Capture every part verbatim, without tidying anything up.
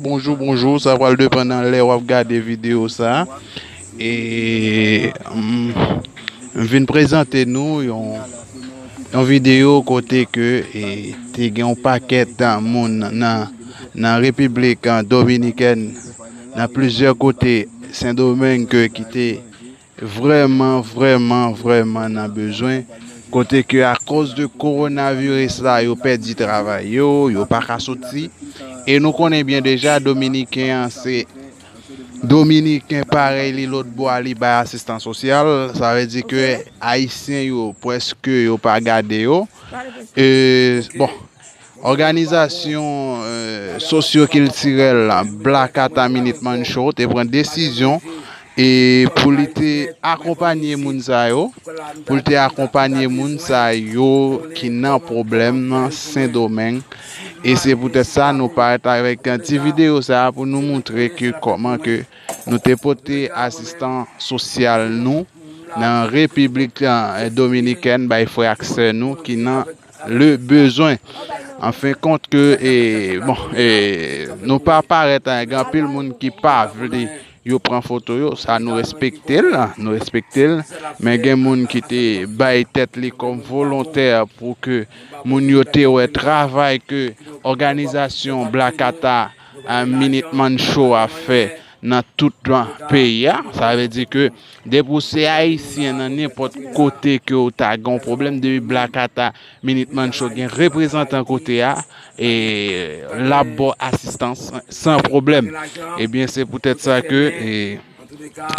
Bonjou, bonjou, sa pral depann nan lè w ap gade videyo sa. E m m vin prezante nou yon yon videyo kote ke e, te gen yon pakèt moun nan nan Repiblik Dominikèn, nan plizyè kote Sendomeng ke ki te vrèman, vrèman, vrèman nan bezwen, kote ke akoz de kowonaviris la, yo pèdi travay yo, yo pa ka soti. E nou konnen byen deja, Dominiken an se Dominiken parèy li lòt bò a, li bay asistans sosyal. Sa vle di ke Ayisyen yo prèske yo pa gade yo. E, bon, òganizasyon e, sosyokiltirèl Blakata Minuteman Show te pran desizyon e pou li te akonpanye moun sa yo, pou li te akonpanye moun sa yo ki nan pwoblèm nan Sendomeng. E se poutèt sa nou parèt avèk ti videyo sa pou nou montre ke kòman ke nou te pote asistan sosyal nou nan Repiblik e, Dominikèn bay frè ak sè nou ki nan le bezwen. Anfen kont ke e, bon, e, nou pa parèt e, gen anpil moun ki pa vle yo pran foto yo, sa nou respekte l, nou respekte l, men gen moun ki te bay tèt li kòm volontè pou ke moun yo te wè travay ke òganizasyon Blakata e, Minuteman Show a fè nan tout peyi a. Sa vle di ke depi w se Ayisyen nan nenpòt kote ke w ta gen yon pwoblèm, depi Blakata Minuteman Show gen reprezantan kote a, e l ap ba w asistans san pwoblèm. Ebyen, se poutèt sa ke e,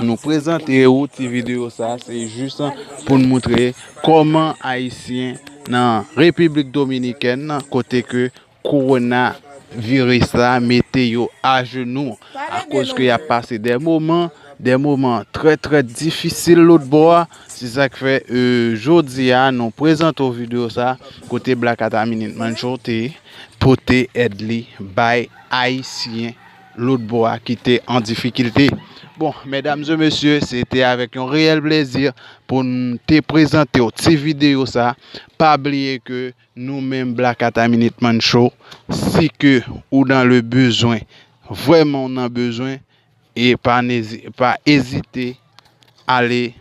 nou prezante ou ti videyo sa, se jis pou n montre kòman Ayisyen nan Repiblik Dominikèn, kote ke kowonaviris la mete yo ajenou akoz ke y ap pase de moman, de moman trè, trè difisil lòt bò a. Se sa k fè e, jodi a nou prezante w videyo sa, kote Blakata Minuteman Show te pote èd li bay Ayisyen lòt bò a ki te an difikilte. Bon, medam e mesye, se te avèk yon reyèl plezi pou n te prezante w ti videyo sa. Pa bliye ke nou menm Blakata Minuteman Show, si ke ou dans le besoin, vrèman w nan bezwen, e pa nezi- pa ezite ale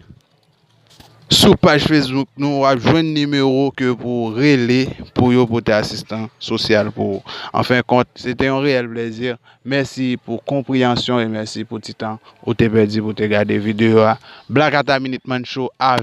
sou paj Facebook nou, w ap jwenn nimewo ke pou rele pou yo pote asistan sosyal pou ou. Anfen kont, se te yon reyèl plezi. Mèsi pou konpreyansyon e mèsi pou ti tan ou te pèdi pou te gade videyo a. Blakata Minuteman Show avèk